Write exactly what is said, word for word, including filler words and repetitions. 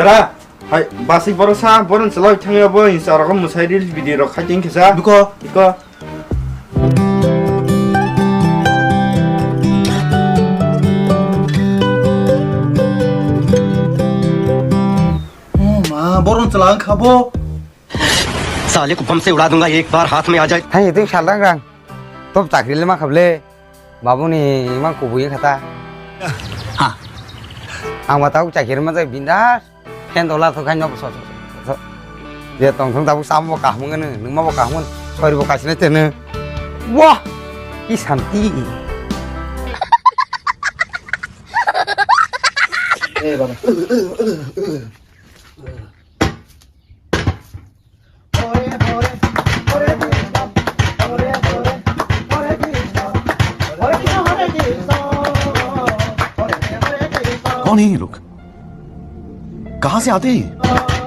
Dara, hai, basik borok sa, borok chwla thangya bo, Insta rogo mwsai reels video rok khai tin kisa. Biko. Biko. Oh ma, borok chwla wngkha bo. साले को बम से उड़ा दूंगा एक बार हाथ में आ जाए। Hai, itu salang rang. Top chakri le ma khable. Babu ni ma kubui khata. Ha. Ang ma tau chakri ma jai bindas. Ken dola to khan no so so so. Je tong thung tabuk sam bo kahmung ne, nung ma bo kahmung. Sori bo kasine tene. Wah. Ki santi. Eh, baba. कौन है ये लोग? कहाँ से आते हैं?